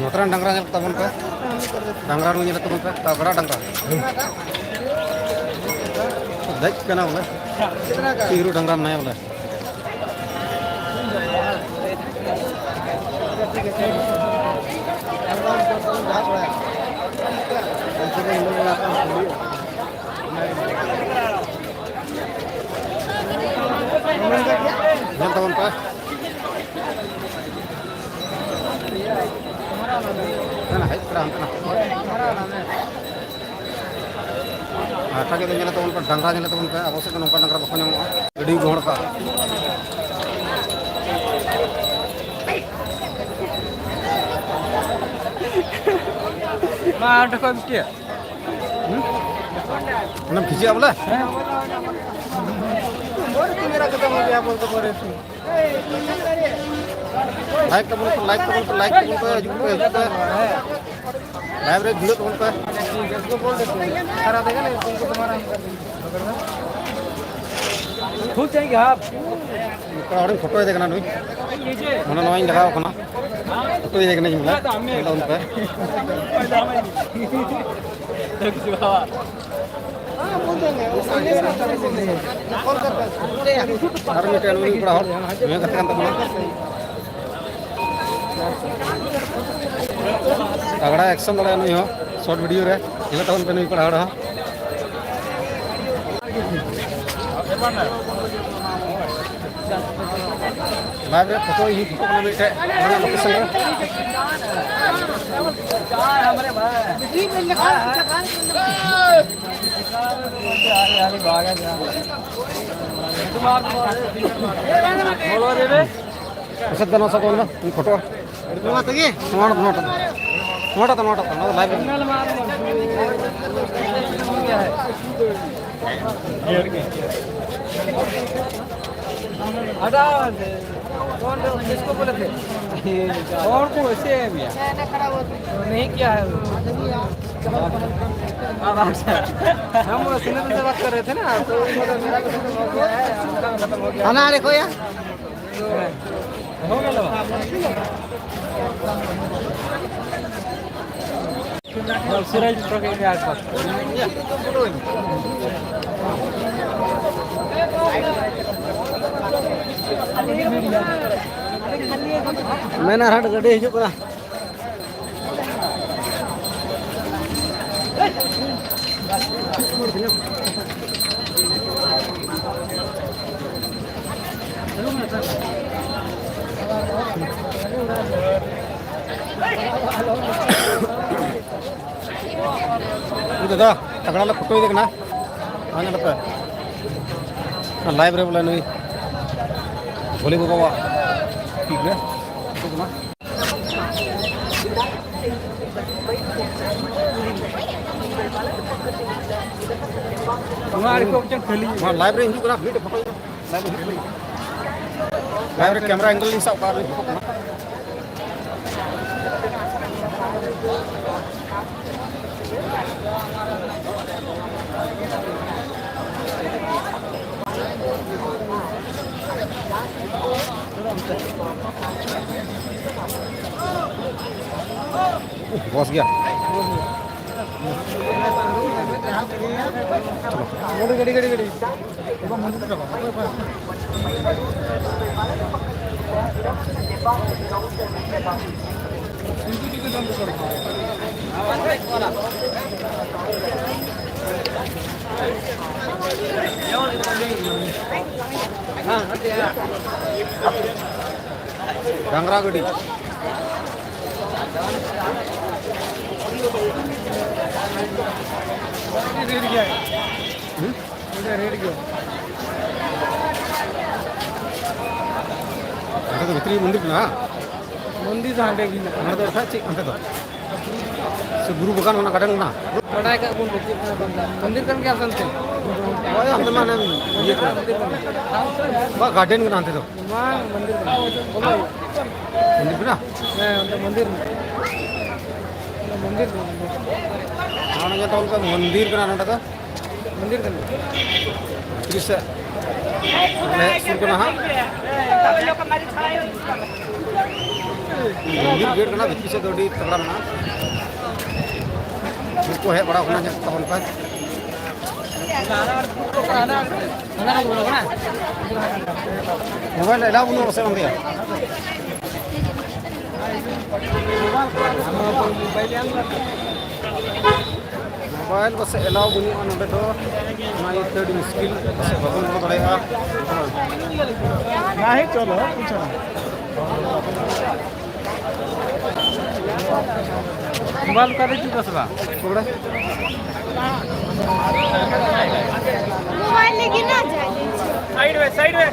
ᱱᱚᱛᱮᱨᱮᱱ ᱰᱟᱝᱨᱟ ᱧᱮᱞ ᱛᱟᱵᱚᱱ ᱯᱮ, ᱰᱟᱝᱨᱟ ᱱᱩᱭ ᱧᱮᱞ ᱛᱟᱵᱚᱱ ᱯᱮ, ᱛᱟᱜᱲᱟ ᱰᱟᱝᱨᱟ᱾ ᱫᱮᱡ ᱠᱟᱱᱟ ᱵᱚᱞᱮ, ᱦᱤᱨᱳ ᱰᱟᱝᱨᱟ ᱢᱮᱱᱟᱭᱟ ᱵᱚᱞᱮ᱾ ᱟᱨ ᱮᱴᱟᱜ ᱧᱮᱞ ᱛᱟᱵᱚᱱ ᱯᱮ, ᱰᱟᱝᱨᱟ ᱧᱮᱞ ᱛᱟᱵᱚᱱ ᱯᱮ, ᱟᱵᱚ ᱥᱮᱫ ᱫᱚ ᱱᱚᱝᱠᱟ ᱰᱟᱝᱨᱟ ᱵᱟᱠᱚ ᱧᱟᱢᱚᱜᱼᱟ, ᱜᱟᱹᱰᱤ ᱜᱚᱦᱚᱲ ᱠᱟᱜᱼᱟ᱾ ᱢᱟ ᱚᱸᱰᱮ ᱠᱷᱚᱡ ᱢᱤᱫᱴᱮᱡ᱾ ᱦᱩᱸ? ᱚᱱᱟᱢ ᱠᱷᱤᱪᱤᱭᱟ ᱵᱚᱞᱮ? ᱦᱮᱸ᱾ ᱞᱟᱭᱤᱠ ᱛᱟᱵᱚᱱ ᱯᱮ, ᱞᱟᱭᱤᱠ ᱛᱟᱵᱚᱱ ᱯᱮ, ᱞᱟᱭᱤᱠ ᱛᱟᱵᱚᱱ ᱯᱮ, ᱦᱤᱡᱩᱜ ᱯᱮ, ᱦᱤᱡᱩᱜ ᱯᱮ᱾ ᱞᱟᱭᱤᱵ ᱨᱮ ᱵᱷᱤᱲᱚᱜ ᱛᱟᱵᱚᱱ ᱯᱮ᱾ ᱠᱷᱩᱵ ᱪᱮᱦᱨᱟ ᱦᱟᱯ᱾ ᱠᱚᱲᱟ ᱦᱚᱲᱤᱧ ᱯᱷᱳᱴᱳᱭᱮᱫᱮ ᱠᱟᱱᱟ ᱱᱩᱭ᱾ ᱢᱟᱱᱮ ᱱᱚᱣᱟᱧ ᱞᱟᱜᱟᱣ ᱠᱟᱱᱟ᱾ ᱯᱷᱳᱴᱳᱭᱮᱫᱮ ᱠᱟᱹᱱᱟᱹᱧ ᱵᱚᱞᱮ᱾ ᱧᱮᱞ ᱛᱟᱵᱚᱱ ᱯᱮ᱾ ᱟᱨ ᱢᱤᱫᱴᱮᱱ ᱩᱱᱤ ᱠᱚᱲᱟ ᱦᱚᱲ ᱱᱩᱭ ᱜᱟᱛᱮ ᱠᱟᱱ ᱛᱟᱵᱚᱱᱟ᱾ ᱛᱟᱜᱲᱟ ᱮᱠᱥᱚᱱ ᱫᱟᱲᱮᱭᱟᱜᱼᱟ ᱱᱩᱭ ᱦᱚᱸ ᱥᱚᱨᱴ ᱵᱷᱤᱰᱤᱭᱳ ᱨᱮ᱾ ᱧᱮᱞ ᱛᱟᱵᱚᱱ ᱯᱮ ᱱᱩᱭ ᱠᱚᱲᱟ ᱦᱚᱲ ᱦᱚᱸ᱾ ᱞᱟᱭᱤᱵ ᱨᱮ ᱯᱷᱳᱴᱳ ᱤᱧ ᱯᱷᱳᱴᱳ ᱠᱟᱱᱟ ᱢᱤᱫᱴᱮᱡ ᱚᱱᱟ ᱞᱳᱠᱮᱥᱚᱱ ᱨᱮ᱾ ᱯᱚᱭᱥᱟ ᱫᱮᱱᱟ ᱥᱟᱵ ᱚᱱᱟ ᱯᱷᱳᱴᱳ᱾ ᱱᱚᱣᱟ ᱛᱮᱜᱮ? ᱱᱚᱣᱟ, ᱱᱚᱣᱟᱴᱟᱜ ᱫᱚ, ᱱᱚᱣᱟᱴᱟᱜ ᱫᱚ᱾ ᱱᱚᱣᱟᱴᱟᱜ ᱫᱚ, ᱱᱚᱣᱟᱴᱟᱜ ᱫᱚ, ᱱᱚᱣᱟ ᱫᱚ ᱞᱟᱭᱤᱵ ᱨᱮ᱾ ᱦᱴᱟओ, कौन थे? किसको बोले थे? और को ऐसे है भैया? नहीं किया है वो। अब आप, हम सुनील से बात कर रहे थे ना, तो उनको तो मेरा भी खत्म हो गया है, आपका भी खत्म हो गया। खाना देखो यार। हो गया लो। अब सिराज फोटो के क्या कर? ᱢᱮᱱᱟᱨ ᱦᱟᱴ ᱜᱟᱹᱰᱤ ᱦᱤᱡᱩᱜ ᱠᱟᱱᱟ᱾ ᱫᱟᱫᱟ, ᱛᱟᱜᱲᱟ ᱞᱮ ᱯᱷᱳᱴᱳᱭᱮᱫᱮ ᱠᱟᱱᱟ᱾ ᱦᱮᱸ, ᱧᱮᱞ ᱯᱮ᱾ ᱚᱱᱟ ᱞᱟᱭᱤᱵᱷ ᱨᱮ ᱵᱚᱞᱮ ᱱᱩᱭ ᱵᱷᱳᱞᱮ ᱵᱟᱵᱟᱣᱟᱜ ᱴᱷᱤᱠ ᱜᱮ ᱯᱷᱳᱴᱳ ᱠᱟᱱᱟ᱾ ᱱᱚᱣᱟ ᱟᱹᱰᱤ ᱠᱚ ᱢᱤᱫᱴᱮᱱ ᱠᱷᱟᱹᱞᱤ ᱱᱚᱣᱟ ᱞᱟᱭᱤᱵᱷ ᱨᱮ ᱦᱤᱡᱩᱜ ᱠᱟᱱᱟ, ᱢᱤᱫᱴᱮᱡ ᱯᱷᱳᱴᱳ ᱞᱟᱭᱤᱵᱷ ᱨᱮ ᱦᱤᱡᱩᱜ ᱠᱟᱱᱟ᱾ ᱞᱟᱭᱤᱵᱷ ᱨᱮ ᱠᱮᱢᱮᱨᱟ ᱮᱝᱜᱮᱞ ᱞᱤᱧ ᱥᱟᱵ ᱠᱟᱜ ᱨᱮ ᱯᱷᱳᱴᱳ ᱠᱟᱱᱟ᱾ ᱵᱚᱥ ᱜᱮᱭᱟ᱾ ᱜᱟᱹᱰᱤ, ᱜᱟᱹᱰᱤ, ᱜᱟᱹᱰᱤ, ᱜᱟᱹᱰᱤ᱾ ᱰᱟᱝᱨᱟ ᱜᱟᱹᱰᱤ᱾ ᱦᱩᱸ? ᱚᱸᱰᱮ ᱨᱮᱰ ᱜᱮ᱾ ᱚᱸᱰᱮ ᱫᱚ ᱵᱷᱤᱛᱨᱤ ᱢᱚᱱᱫᱤᱨ ᱠᱟᱱᱟ, ᱵᱟᱝ? ᱢᱚᱱᱫᱤᱨ ᱫᱚ ᱦᱟᱸᱰᱮ ᱜᱮ ᱢᱮᱱᱟᱜᱼᱟ᱾ ᱚᱸᱰᱮ ᱫᱚ ᱮᱴᱟᱜ ᱪᱮᱫ ᱚᱱᱛᱮ ᱫᱚ? ᱥᱮ ᱵᱩᱨᱩ ᱵᱟᱜᱟᱱ ᱚᱱᱟ ᱜᱟᱨᱰᱮᱱ ᱠᱟᱱᱟ? ᱵᱟᱰᱟᱭ ᱠᱟᱜ ᱵᱚᱱ ᱪᱮᱫ ᱠᱟᱱᱟ ᱵᱟᱝ ᱠᱟᱱᱟ᱾ ᱢᱚᱱᱫᱤᱨ ᱠᱟᱱ ᱜᱮᱭᱟ ᱥᱮ ᱚᱱᱛᱮ? ᱦᱳᱭ, ᱚᱱᱛᱮ ᱢᱟ ᱦᱟᱱᱮ ᱤᱭᱟᱹ ᱠᱟᱱᱟ᱾ ᱢᱚᱱᱫᱤᱨ ᱠᱟᱱᱟ᱾ ᱵᱟ, ᱜᱟᱨᱰᱮᱱ ᱠᱟᱱᱟ ᱚᱱᱛᱮ ᱫᱚ᱾ ᱱᱚᱣᱟ ᱢᱚᱱᱫᱤᱨ ᱠᱟᱱᱟ᱾ ᱵᱚᱞᱚ ᱦᱩᱭᱩᱜᱼᱟ᱾ ᱢᱚᱱᱫᱤᱨ ᱠᱟᱱᱟ? ᱦᱮᱸ, ᱚᱱᱛᱮ ᱢᱚᱱᱫᱤᱨ ᱠᱟᱱᱟ᱾ ᱚᱱᱟ ᱢᱚᱱᱫᱤᱨ ᱠᱟᱱᱟ᱾ ᱱᱚᱣᱟ ᱧᱮᱞ ᱛᱟᱵᱚᱱ ᱯᱮ, ᱢᱚᱱᱫᱤᱨ ᱠᱟᱱᱟ ᱱᱚᱰᱮ ᱫᱚ᱾ ᱢᱚᱱᱫᱤᱨ ᱠᱟᱱᱟ᱾ ᱵᱷᱤᱛᱨᱤ ᱥᱮᱫ ᱞᱮ ᱥᱩᱨ ᱠᱟᱱᱟ ᱦᱟᱸᱜ᱾ ᱢᱚᱱᱫᱤᱨ ᱜᱮᱴ ᱠᱟᱱᱟ, ᱵᱷᱤᱛᱨᱤ ᱥᱮᱫ ᱫᱚ ᱟᱹᱰᱤ ᱛᱟᱜᱲᱟ ᱢᱮᱱᱟᱜᱼᱟ᱾ ᱦᱚᱲ ᱠᱚ ᱦᱮᱡ ᱵᱟᱲᱟᱣ ᱠᱟᱱᱟ, ᱧᱮᱞ ᱛᱟᱵᱚᱱ ᱯᱮ᱾ ᱢᱳᱵᱟᱭᱤᱞ ᱮᱞᱟᱣ ᱵᱟᱹᱱᱩᱜᱼᱟ ᱯᱟᱥᱮᱡ ᱚᱸᱰᱮ᱾ ᱢᱳᱵᱟᱭᱤᱞ ᱯᱟᱥᱮᱡ ᱮᱞᱟᱣ ᱵᱟᱹᱱᱩᱜᱼᱟ ᱱᱚᱰᱮ ᱫᱚ, ᱚᱱᱟ ᱤᱭᱟᱹᱛᱮ ᱟᱹᱰᱤ ᱢᱩᱥᱠᱤᱞ, ᱯᱟᱥᱮᱡ ᱵᱟᱵᱚᱱ ᱨᱚᱲ ᱫᱟᱲᱮᱭᱟᱜᱼᱟ᱾ नहीं, चलो, कुछ नहीं। ᱢᱳᱵᱟᱭᱤᱞ ᱚᱠᱟᱨᱮ ᱦᱤᱡᱩᱜ ᱠᱟᱱᱟ ᱥᱮ ᱵᱟᱝ? ᱢᱳᱵᱟᱭᱤᱞ ᱞᱟᱹᱜᱤᱫ ᱱᱟ ᱡᱟᱭ᱾ ᱥᱟᱭᱤᱰ ᱨᱮ, ᱥᱟᱭᱤᱰ ᱨᱮ᱾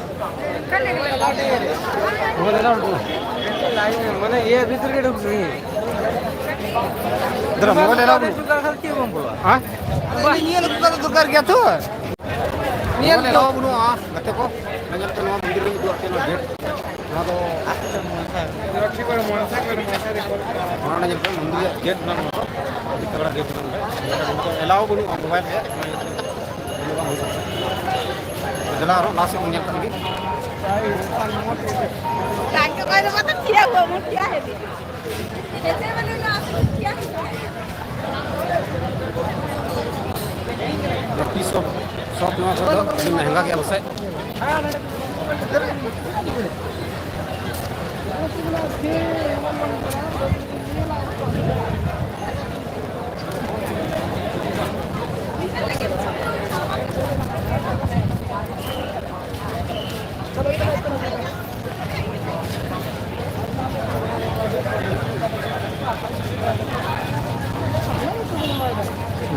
ᱢᱟᱱᱮ, ᱤᱭᱟᱹ ᱵᱷᱤᱛᱨᱤ ᱜᱮ ᱰᱩᱵᱩᱡ ᱫᱟᱫᱟ, ᱢᱳᱵᱟᱭᱤᱞ ᱮᱞᱟᱣ ᱵᱟᱹᱱᱩᱜ᱾ ᱦᱮᱸ? ᱵᱟᱝ, ᱧᱮᱞ ᱟᱹᱜᱩ ᱠᱟᱛᱮ ᱫᱚᱨᱠᱟᱨ ᱜᱮᱭᱟ ᱛᱚ᱾ ᱧᱮᱞ ᱢᱳᱵᱟᱭᱤᱞ ᱮᱞᱟᱣ ᱵᱟᱹᱱᱩᱜᱼᱟ, ᱜᱟᱛᱮ ᱠᱚ᱾ ᱧᱮᱞ ᱯᱮ, ᱱᱚᱣᱟ ᱢᱚᱱᱫᱤᱨ ᱨᱮ ᱩᱫᱩᱜ ᱟᱯᱮ, ᱱᱚᱣᱟ ᱜᱮᱴ᱾ ᱱᱚᱣᱟ ᱫᱚ ᱱᱚᱰᱮ ᱧᱮᱞ ᱯᱮ, ᱢᱚᱱᱫᱤᱨ ᱨᱮᱭᱟᱜ ᱜᱮᱴ ᱠᱟᱱᱟ ᱱᱚᱣᱟ ᱫᱚ᱾ ᱟᱹᱰᱤ ᱛᱟᱜᱲᱟ ᱜᱮᱴ ᱠᱟᱱᱟ ᱱᱚᱰᱮ᱾ ᱮᱞᱟᱣ ᱵᱟᱹᱱᱩᱜᱼᱟ ᱢᱳᱵᱟᱭᱤᱞ ᱨᱮᱭᱟᱜ᱾ ᱫᱮᱞᱟ ᱟᱨᱦᱚᱸ ᱞᱟᱦᱟ ᱥᱮᱫ ᱵᱚᱱ ᱧᱮᱞ ᱠᱟᱜ ᱜᱮ᱾ ᱛᱤᱥ ᱥᱚᱯ, ᱥᱚᱯ ᱱᱚᱣᱟ ᱠᱚᱫᱚ ᱟᱹᱰᱤ ᱢᱮᱦᱮᱝᱜᱟ ᱜᱮᱭᱟ ᱯᱟᱥᱮᱡ᱾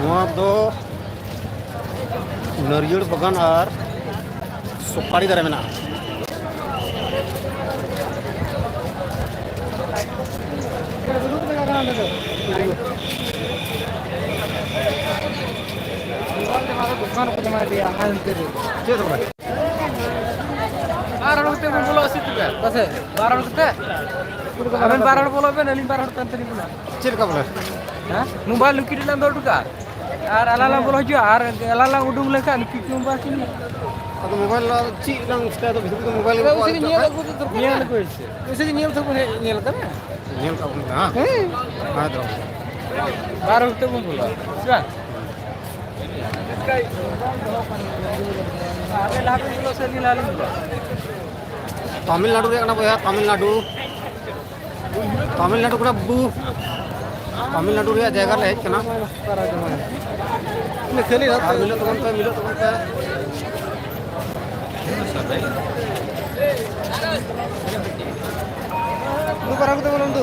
ᱱᱚᱣᱟ ᱫᱚ ᱱᱟᱹᱨᱭᱟᱹᱲ ᱵᱟᱜᱟᱱ ᱟᱨ ᱥᱩᱯᱟᱨᱤ ᱫᱟᱨᱮ ᱢᱮᱱᱟᱜᱼᱟ᱾ ᱪᱮᱫ ᱦᱚᱸ ᱵᱟᱝ᱾ ᱵᱟᱨ ᱦᱚᱲ ᱠᱟᱛᱮ ᱵᱚᱱ ᱵᱚᱞᱚᱜᱼᱟ, ᱥᱤᱴ ᱨᱮ᱾ ᱯᱟᱥᱮ? ᱵᱟᱨ ᱦᱚᱲ ᱠᱟᱛᱮ? ᱟᱵᱮᱱ ᱵᱟᱨ ᱦᱚᱲ ᱵᱚᱞᱚᱜ ᱵᱮᱱ, ᱟᱹᱞᱤᱧ ᱵᱟᱨ ᱦᱚᱲ ᱛᱟᱭᱚᱢ ᱛᱮᱞᱤᱧ ᱵᱚᱞᱚᱜᱼᱟ᱾ ᱪᱮᱫ ᱞᱮᱠᱟ ᱵᱚᱞᱮ? ᱦᱮᱸ? ᱢᱳᱵᱟᱭᱤᱞ ᱞᱩᱠᱤ ᱨᱮᱞᱟᱝ ᱫᱚᱦᱚ ᱦᱚᱴᱚ ᱠᱟᱜᱼᱟ᱾ ᱟᱨ ᱟᱞᱟᱝ ᱞᱟᱝ ᱵᱚᱞᱚ ᱦᱤᱡᱩᱜᱼᱟ, ᱟᱨ ᱟᱞᱟᱝ ᱞᱟᱝ ᱩᱰᱩᱝ ᱞᱮᱱᱠᱷᱟᱱ ᱱᱩᱠᱤᱱ ᱠᱤᱱ ᱢᱳᱵᱟᱭᱤᱞ ᱠᱤᱱ ᱧᱮᱞ᱾ ᱟᱫᱚ ᱢᱳᱵᱟᱭᱤᱞ ᱫᱚ ᱪᱮᱫ ᱞᱟᱝ ᱪᱤᱠᱟᱹᱭᱟ? ᱟᱫᱚ ᱵᱷᱤᱛᱨᱤ ᱫᱚ ᱢᱳᱵᱟᱭᱤᱞ ᱟᱫᱚ ᱜᱮᱠᱚ ᱩᱥᱤ ᱟᱫ ᱜᱮ ᱦᱚᱪᱚ ᱧᱮᱞ ᱠᱟᱜ᱾ ᱟᱹᱜᱩ ᱫᱚᱨᱠᱟᱨ᱾ ᱧᱮᱞ ᱟᱹᱜᱩᱭ ᱥᱮ᱾ ᱩᱥᱤ ᱜᱮ ᱧᱮᱞ ᱛᱟᱵᱚᱱ ᱦᱮᱡ ᱧᱮᱞ ᱠᱟᱱᱟ᱾ ᱧᱮᱞ ᱠᱟᱜ ᱵᱚᱱ ᱯᱮ, ᱦᱮᱸ? ᱦᱮᱸ᱾ ᱦᱮᱸ ᱛᱚ᱾ ᱵᱟᱨ ᱦᱚᱲ ᱛᱮ ᱵᱚᱱ ᱵᱚᱞᱚᱜᱼᱟ, ᱥᱮ ᱵᱟᱝ? ᱟᱯᱮ ᱞᱟᱦᱟ ᱯᱮ ᱵᱚᱞᱚᱜ ᱥᱮ ᱟᱹᱞᱤᱧ ᱞᱟᱦᱟ ᱞᱤᱧ ᱵᱚᱞᱚᱜᱼᱟ? ᱛᱟᱢᱤᱞᱱᱟᱲᱩ ᱨᱮᱭᱟᱜ ᱠᱟᱱᱟ ᱵᱚᱭᱦᱟ, ᱛᱟᱢᱤᱞᱱᱟᱲᱩ᱾ ᱛᱟᱢᱤᱞᱱᱟᱲᱩ ᱠᱟᱱᱟ ᱵᱟᱹᱵᱩ᱾ ᱛᱟᱢᱤᱞᱱᱟᱲᱩ ᱨᱮᱭᱟᱜ ᱡᱟᱭᱜᱟ ᱨᱮ ᱦᱮᱡ ᱠᱟᱱᱟ᱾ ᱟᱨ ᱢᱤᱞᱟᱹᱜ ᱛᱟᱵᱚᱱ ᱯᱮ, ᱢᱤᱞᱟᱹᱜ ᱛᱟᱵᱚᱱ ᱯᱮ᱾ ᱫᱩ ᱯᱟᱨᱟ ᱠᱚᱛᱮ ᱵᱚᱞᱚᱱ ᱫᱩ᱾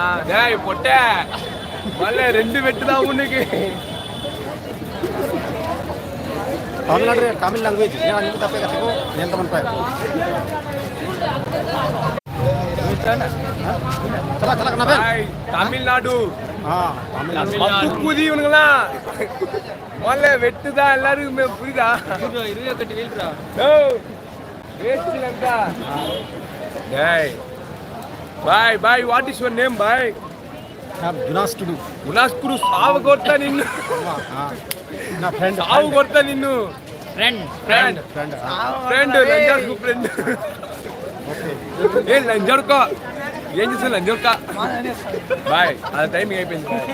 ᱦᱮᱸ, ᱡᱟᱭ ᱯᱚᱴᱮ᱾ ᱵᱚᱞᱮ ᱨᱮᱱᱰᱤ ᱵᱮᱴ ᱫᱚ ᱩᱱᱤ ᱜᱮ᱾ ᱛᱟᱢᱤᱞᱱᱟᱲᱩ ᱨᱮ ᱛᱟᱢᱤᱞ ᱞᱮᱝᱜᱩᱭᱮᱡᱽ ᱧᱮᱞ ᱟᱸᱡᱚᱢ ᱠᱟᱛᱮ ᱜᱟᱛᱮ ᱠᱚ ᱧᱮᱞ ᱛᱟᱵᱚᱱ ᱯᱮ᱾ ᱪᱟᱞᱟᱜ, ᱪᱟᱞᱟᱜ ᱠᱟᱱᱟ ᱵᱮᱱ? ᱵᱷᱟᱭ, ᱛᱟᱢᱤᱞᱱᱟᱲᱩ᱾ ᱦᱮᱸ, ᱛᱟᱢᱤᱞᱱᱟᱲᱩ᱾ ᱛᱟᱢᱤᱞᱱᱟᱲᱩ᱾ ᱵᱟᱠᱚ ᱠᱩᱞᱤ ᱚᱱᱟ᱾ ᱢᱟᱞᱮ ᱵᱮᱴᱩ ᱫᱟ ᱮᱞᱟᱨᱩ ᱢᱮ ᱯᱩᱨᱤ ᱫᱟ.. ᱳ. Waste ಲಂಕ. Hey. Bhai, bhai, what is your name, bhai? Jonas Tudu. Jonas Tudu, ಸಾವು ಗೊತ್ತಾ ನಿನ್ನು? ಹಾ, ಹಾ. ನಾ ಫ್ರೆಂಡ್, ಸಾವು ಗೊತ್ತಾ ನಿನ್ನು? Friend, friend. ಫ್ರೆಂಡ್, ಹಾ. ಫ್ರೆಂಡ್, ಲಂಜಾಡ್ಕು ಫ್ರೆಂಡ್. ಏ ಲಂಜಾಡ್ಕ, ಏನ್ చేసా ಲಂಜಾಡ್ಕ? బాయ్, ఆ టైం అయిపోయింది బాయ్.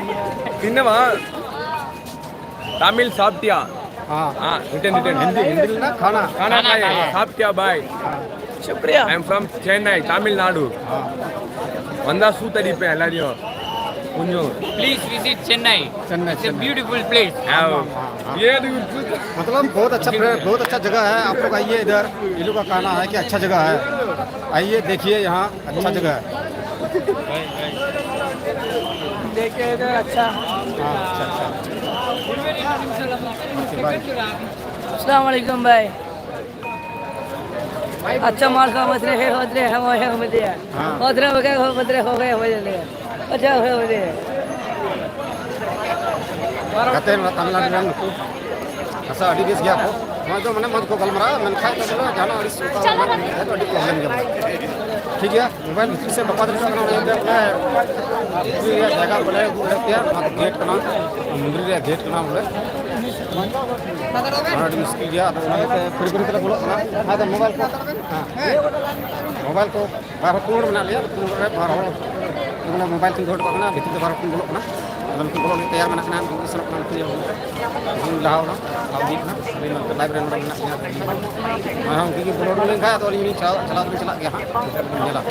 తిన్నావా? తమిళ్ సాప్టియా. हाँ। हाँ, रिटर्न, रिटर्न। हिंदी, हिंदी ना खाना। खाना खाए, साप्टिया बाय। शुक्रिया। I am from Chennai, Tamil Nadu. हाँ। वंदा सूता दीपे, लरियो। कुंजो। Please visit Chennai. Chennai, It's a Chennai। Beautiful place। हाँ, हाँ, हाँ। ये मतलब बहुत अच्छा प्रे-, बहुत अच्छा जगह है, आप लोग आइए इधर। ये लोग का कहना है कि अच्छा जगह है, आइए देखिए यहाँ। अच्छा जगह है। देखिए इधर अच्छा। हाँ, अच्छा, अच्छा। Okay, bye. अस्सलाम वालेकुम भाई। अच्छा माल का मत रहे, होत रहे, हम आए, हम दिया। हाँ। होत रहे, हो गए, हो, मत रहे, हो गए, हो जाते हैं। अच्छा, हो, हो जाते हैं। ᱜᱟᱛᱮ ᱱᱚᱣᱟ ᱛᱟᱢᱤᱞᱱᱟᱲᱩ ᱨᱮᱱ ᱱᱩᱠᱩ ᱵᱷᱟᱥᱟ ᱟᱹᱰᱤ ᱵᱮᱥ ᱜᱮᱭᱟ ᱠᱚ᱾ ᱱᱚᱣᱟ ᱫᱚ ᱢᱟᱱᱮ ᱢᱚᱡᱽ ᱠᱚ ᱜᱟᱞᱢᱟᱨᱟᱣᱟ, ᱢᱮᱱᱠᱷᱟᱱ ᱫᱚ ᱵᱚᱞᱮ ᱡᱟᱦᱟᱱᱟᱜ ᱟᱹᱲᱤᱥ ᱚᱱᱠᱟ ᱵᱟᱝ ᱦᱩᱭᱩᱜᱼᱟ, ᱟᱹᱰᱤ ᱯᱨᱚᱵᱞᱮᱢ ᱜᱮᱭᱟ ᱵᱚᱞᱮ᱾ ᱴᱷᱤᱠ ᱜᱮᱭᱟ, ᱢᱳᱵᱟᱭᱤᱞ ᱵᱷᱤᱛᱨᱤ ᱥᱮᱫ ᱵᱟᱠᱚ ᱫᱟᱲᱮᱭᱟᱜ ᱠᱟᱱᱟ, ᱚᱱᱟ ᱤᱭᱟᱹᱛᱮ ᱵᱚᱞᱮ ᱵᱷᱤᱛᱨᱤ ᱨᱮᱭᱟᱜ ᱡᱟᱭᱜᱟ ᱵᱚᱞᱮ ᱟᱹᱜᱩ ᱫᱟᱲᱮᱭᱟᱜ ᱯᱮᱭᱟ᱾ ᱱᱚᱣᱟ ᱫᱚ ᱜᱮᱴ ᱠᱟᱱᱟ, ᱢᱩᱱᱫᱨᱤ ᱨᱮᱭᱟᱜ ᱜᱮᱴ ᱠᱟᱱᱟ ᱵᱚᱞᱮ᱾ ᱚᱱᱟ ᱟᱹᱰᱤ ᱢᱩᱥᱠᱤᱞ ᱜᱮᱭᱟ, ᱟᱫᱚ ᱚᱱᱟ ᱤᱭᱟᱹᱛᱮ ᱯᱷᱤᱨ ᱯᱷᱤᱨ ᱛᱮᱞᱮ ᱵᱚᱞᱚᱜ ᱠᱟᱱᱟ᱾ ᱟᱫᱚ ᱢᱳᱵᱟᱭᱤᱞ ᱠᱚ, ᱦᱮᱸ, ᱢᱳᱵᱟᱭᱤᱞ ᱠᱚ ᱵᱟᱨ ᱦᱚᱲ ᱯᱩᱱ ᱦᱚᱲ ᱢᱮᱱᱟᱜ ᱞᱮᱭᱟ, ᱯᱩᱱ ᱦᱚᱲ ᱨᱮ ᱵᱟᱨ ᱦᱚᱲ ᱵᱚᱞᱮ ᱢᱳᱵᱟᱭᱤᱞ ᱠᱤᱱ ᱫᱚᱦᱚ ᱦᱚᱴᱚ ᱠᱟᱜ ᱠᱟᱱᱟ, ᱵᱷᱤᱛᱤᱨ ᱛᱮ ᱵᱟᱨ ᱦᱚᱲ ᱠᱤᱱ ᱵᱚᱞᱚᱜ ᱠᱟᱱᱟ᱾ ᱟᱫᱚ ᱱᱩᱠᱤᱱ ᱵᱚᱞᱚᱜ ᱞᱟᱹᱜᱤᱫ ᱛᱮᱭᱟᱨ ᱢᱮᱱᱟᱜ ᱠᱤᱱᱟ, ᱩᱱᱠᱤᱱ ᱥᱮᱱᱚᱜ ᱠᱟᱱᱟ, ᱱᱩᱠᱤᱱ ᱞᱟᱦᱟ ᱚᱲᱟᱜ᱾ ᱪᱟᱞᱟᱣ ᱤᱫᱤᱜ ᱠᱟᱱᱟ᱾ ᱟᱹᱞᱤᱧ ᱱᱚᱛᱮ live ᱨᱮ ᱱᱚᱰᱮ ᱢᱮᱱᱟᱜ ᱞᱤᱧᱟ᱾ ᱱᱚᱜᱼᱚᱭ ᱦᱟᱸᱜ ᱩᱱᱠᱤᱱ ᱠᱤᱱ ᱵᱚᱞᱚ ᱩᱰᱩᱠ ᱞᱮᱱᱠᱷᱟᱱ ᱟᱫᱚ ᱟᱹᱞᱤᱧ ᱦᱚᱸᱞᱤᱧ ᱪᱟᱞᱟᱣ, ᱪᱟᱞᱟᱣ ᱫᱚᱞᱤᱧ ᱪᱟᱞᱟᱜ ᱜᱮᱭᱟ ᱦᱟᱸᱜ᱾ ᱚᱱᱛᱮ ᱨᱮᱞᱤᱧ ᱧᱮᱞᱟ᱾